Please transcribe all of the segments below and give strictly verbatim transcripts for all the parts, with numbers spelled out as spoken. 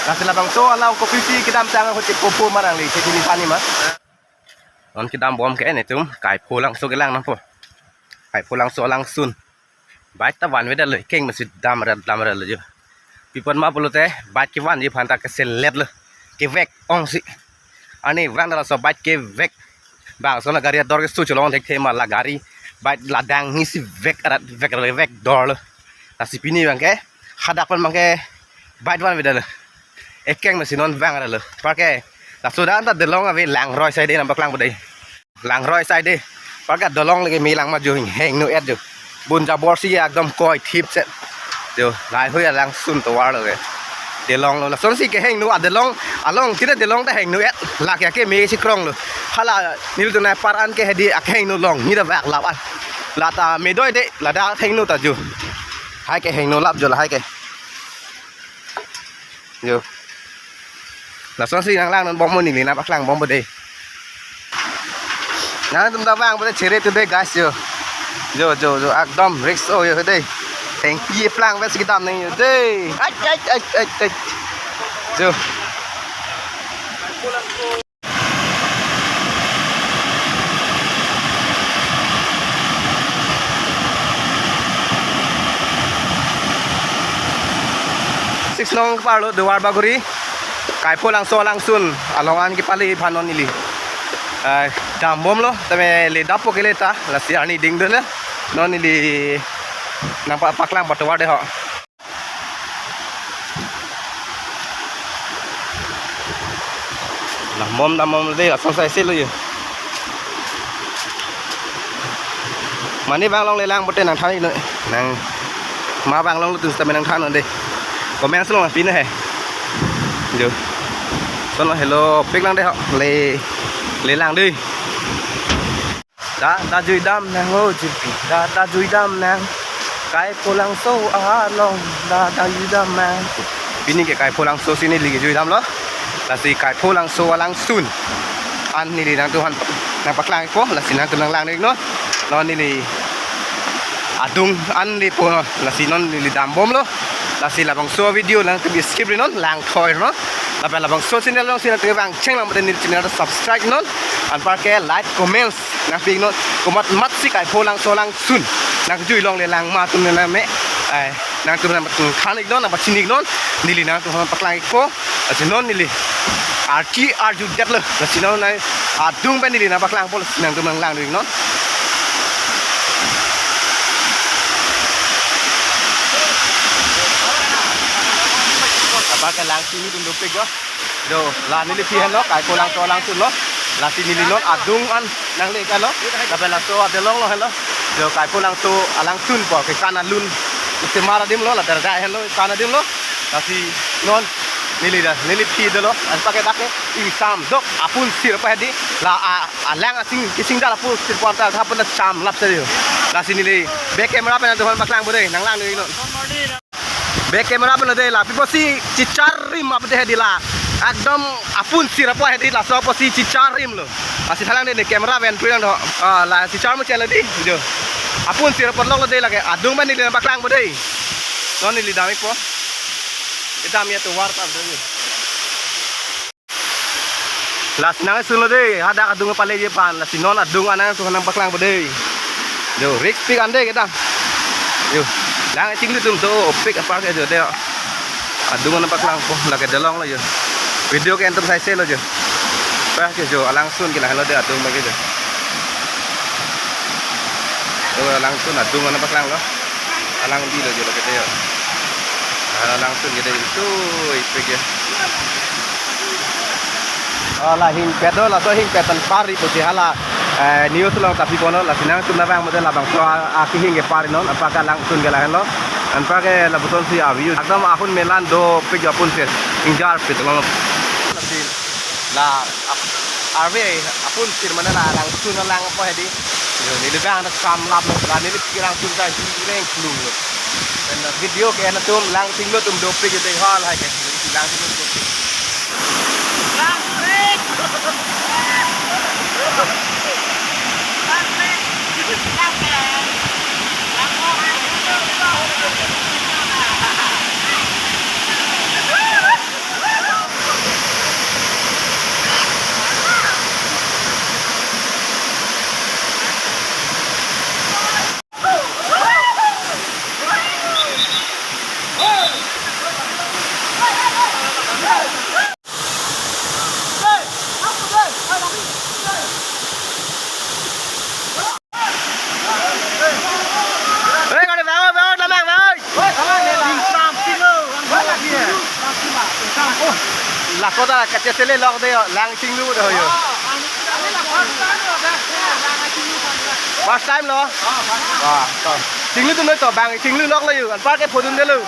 Lasi labangso alang kopisi kedam sang ahut ke popo ma nangli, chini pani ma. Non kedam bom ke netum Kaipholangso kelang nangpo. Kaipholangso alangsun. Bike ta vanvedetlo, keng masi damra damra lo jo. Pi apot ma pulote bike kevanji aphan ta keselet lo. Kevek ongsi. Ani vang laso bike kevek. Bangso la gari ador keso cholong thekthe ma, la gari bike la dang hisi vek arat vek vek dor lo. Lasi pini abang ke hadak pen abang ke bike vanvedetlo. Ekeng masi non vang arat lo. Anparke laso dan ta dolong ave, Langroi side nangpaklangpo dei. Langroi side. Anparke dolong lake me lang ma jo, heng hengno-et jo. Bun jabor si ekdom koi thip set. Jo, lahei hui alangsun tovar lo ke. Dolong lo, lasonsi kehengno adolong, along tine dolong ta hengno-et. Lake ke me si krong lo. Hala nelitum apar an ke hedi akehengno long, ni ta vak lap an. La ta me doi de, ladak hengno ta jo. Hai kehengno lap jo lahai ke. Jo. Lasonsi nanglangnon bom mo, neli nangpaklang bompo dei. Nangtum ta vangpo dei, chere tu dei guys jo. Jo, jo, jo, ekdom risk o jo dei. Thengpi plangvet si kedam nang jo dei. Ai, ai, ai, ai, ai. Jo. Six nong parlo Duarbagori, Kaipholangso alangsun along an kepale aphan non neli, eh, dam bomlo, tame le dappo ke le ta, lasi arni dingdun lo, non neli nangpa-, paklang patovar dei ho. Dam bom, dam bom dei, lason sai selo jo. Mane abang longle lang pute nangthan-iknon. Nang ma abang longletum sitame nangthannon dei. Comment si long pine he. Jo. Lason lo helo pik lang dei ho. Le, le lang dei. Da, da juidam nang o, jirpi. Da, da juidam nang. Kaipholangso along. Da, da juidam nang. Pini ke Kaipholangso si neli kejuidamlo. Lasi Kaipholangso alangsun an neli nangtum aphan nangpaklangpo. Lasi nangtum nanglangnon. Non neli adung an le po. Lasi non neli dam bomlo. Lasi labangso video nangtum skip rinon, langthoinon. Lapen labangso channel alongsi nangtum vangcheng lang pute neli channel subscribe non. Anparke like, comments nangpi-iknon, komat mat si Kaipholangso alangsun nangkejui longle lang ma atum nangme, eh, nangtum nangpathan-iknon, nangpachini-iknon, neli nangtum aphan paklang-ikpo. Lasi non neli arki arjudetlo, lasi non nang adung pen neli nangpaklangpo, lasi nangtum nanglangnon. Anparke lang chinitum dopik jo. Jo, la neli aphi henlo, Kaipholangso alangsun lo. Lasi neli non adung an nangle-iklo. Lapen laso adolong lo henlo. Jo, Kaipholangso alangsun pu kekan alun. Isi mar adim lo, la terga henlo, kan adim lo. Lasi non neli da, neli aphi dolo. Anparke dak ke ingsam dok apun sir pa hedi. La a, alang asing kising dal apun sir pa ta hapan cham lap se jo. Lasi neli back camera pen nangtum aphan paklangpo dei, nanglangnon. Back camera pen lo dei, la pipo si chichar rim apot hedi la. Ekdom apun sir apot hedi, laso apotsi chichar rimlo. Lasi thalang dei ne camera pen pulang do. Ah, la chichar muchen lo dei. Jo. Apun sir apot lok lo dei lake. Adung pen neli nangpaklangpo dei. Non neli dam-ikpo. Kedam ya tovar ta dei. Lasi nangsunlo dei, hadak adung paleji aphan, lasi non adung an nangtum aphan nangpaklangpo dei. Jo, risk pik an dei kedam. Jo, lang chinglutum dopik anparke jo dei. Adung an nangpaklangpo, lake dolong lo jo. Video ke nangtum sai selo jo. Anparke jo, alangsun ke lahenlo dei adung abang ke jo. Jo, alangsun adung an nangpaklanglo. Alang bilo jo lake dei. Alangsun ke dei, tu ipik ya. Oh, la hingpet do, laso hingpet pen pari pusi hala, eh, news along ta piponlo, lasi nangtum nangvang mode labangso a, akehing ke parinon, anparke alangsun ke lahenlo, anparke labusonsi a view. Ekdom ahun melan dopik jo apun sir, ingjar pit along. Lasi la ap-, arve apun sir mane la alangsun alang apot hedi. Jo, neli abang ta cham lap lo, la neli aphi alangsun ta hireng klung lo. Pen video ke nangtum lang chinglutum dopik jo dei, hal hai ke. Lang chinglutum dopik. Hei, kali bang, bang, lamang, bang. Laso ta kachesele lok de, lang chinglu de ho yo. First time lo? Ah, to. Chinglu tu noi to, bang chinglu lok lo yo. Anpar ke phodun de lo.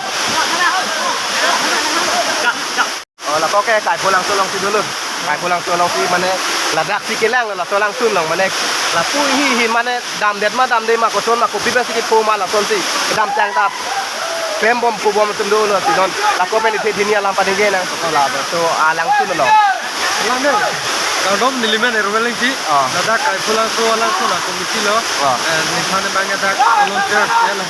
Oh, lapu ke Kaipho Langso alongsi dolo. Kaipho Langso alongsi mane ladak si kelang, laso alangsun along mane lapu hi hi mane damdet ma damde ma koson ma kopi pensi kepo ma lasonsi kedamtang ta klembom pubom atum dolo si non. Lapu pen ithe hini alam paningje nang so labangso alangsun along. Lang ne. Kardom nelimen Erwelingji. Ah. Ladak Kaipho Langso alangsun a-committee lo. Ah. Eh, ningkan bang dak volunteers ya lah.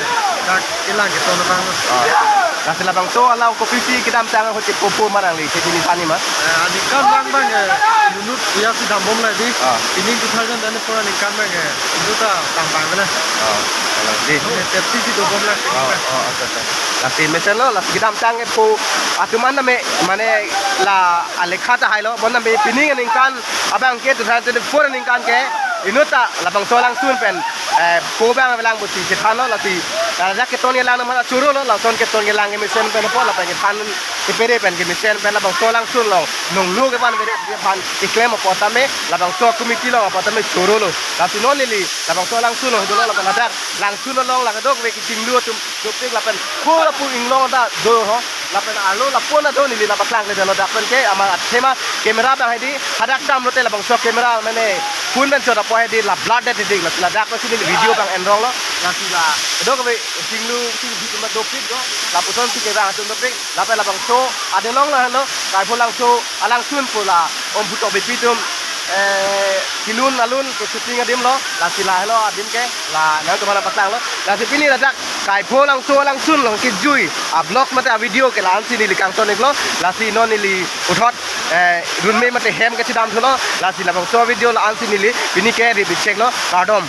Dak kelang keton abang. Ah. Lasi labangso along kopisi kedamtang ahut kepopo ma nangli, kejini pani ma? Eh, aningkan bang bang, eh, inut puya si dambom lai di. Ah. Pining two thousand twenty-four aningkan bang, eh, inut ta dambang na. Ah, alang di. Eh, safety si dobom lai. Oh, oh, acha, acha. Lasi mesen lo, lasi kedamtang kepo atum an tame, mane la alekha tahai lo, bonta be pining aningkan abang ke two thousand twenty-four aningkan ke inut ta labangso alangsun pen, eh, po bang avelang pusi chethan lo, lasi, eh, ladak keton kelang nama choro lo, lason keton kelang kemesen pen po, lapen kethan kepere pen kemesen pen labangso alangsun along nonglo kevan vere kevan keklem apot tame labangso committee along apot tame choro lo. Lasi non neli labangso alangsun along dolo, lapen ladak langsun along la kadokave kechinglu atum dopik lapen ko lapu inglong ta do ho. Lapen arlo lapu na do neli nangpaklang le dolo dak pen ke amat athema camera bang hedi hadak damlote labangso camera mane phone pen chot apo hedi la blur det hedi la ladak pensi neli video bang enrong lo. Lasi la kadokave chinglu chinglu atum dopik do. Lapuson si kevang atum dopik. Lapen labangso adin along la helo Kaipho Langso alangsun pu la Om Bhuto Bipi atum, eh, kelun alun ke shooting adim lo, lasi la helo adim ke, la nangtum aphan nangpaklang lo. Lasi pini ladak Kaipho Langso alangsun along kejui a-vlog mate a-video ke la-ansi neli kangton iklo. Lasi non neli puthot, eh, runme mate hem kachedam thulo. Lasi labangso video la-ansi neli pini ke rip ik chek lo. Kardom.